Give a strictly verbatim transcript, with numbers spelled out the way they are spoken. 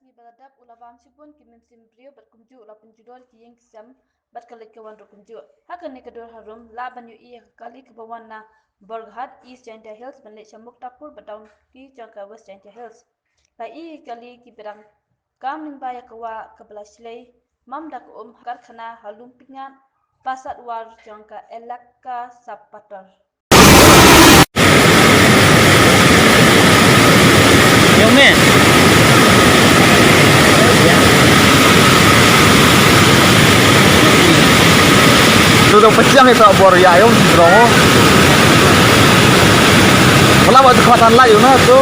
Kiba la dap u la bam shibun ki mynsiem briew bad kumjuh u la pynjulor ki ïing ki sem bad ka leit ka wan ruh kumjuh. Ha kane ka dur harum lah ban ïohi ïa ka kali kaba wan na Borghat, East Jaintia Hills, ban leit sha Muktapur bad Dawki jong ka West Jaintia Hills. La ïohi ïa ka kali kiba dang kam lyngba ïa ka wah kaba la shlei mam da ka um karkhana ha Lumpingat, Pasatwar jong ka Elaka Sub Pator. Tu dong pesiang itu bor ya, yong, drong. Malah waktu kemasan lah, yuna tu.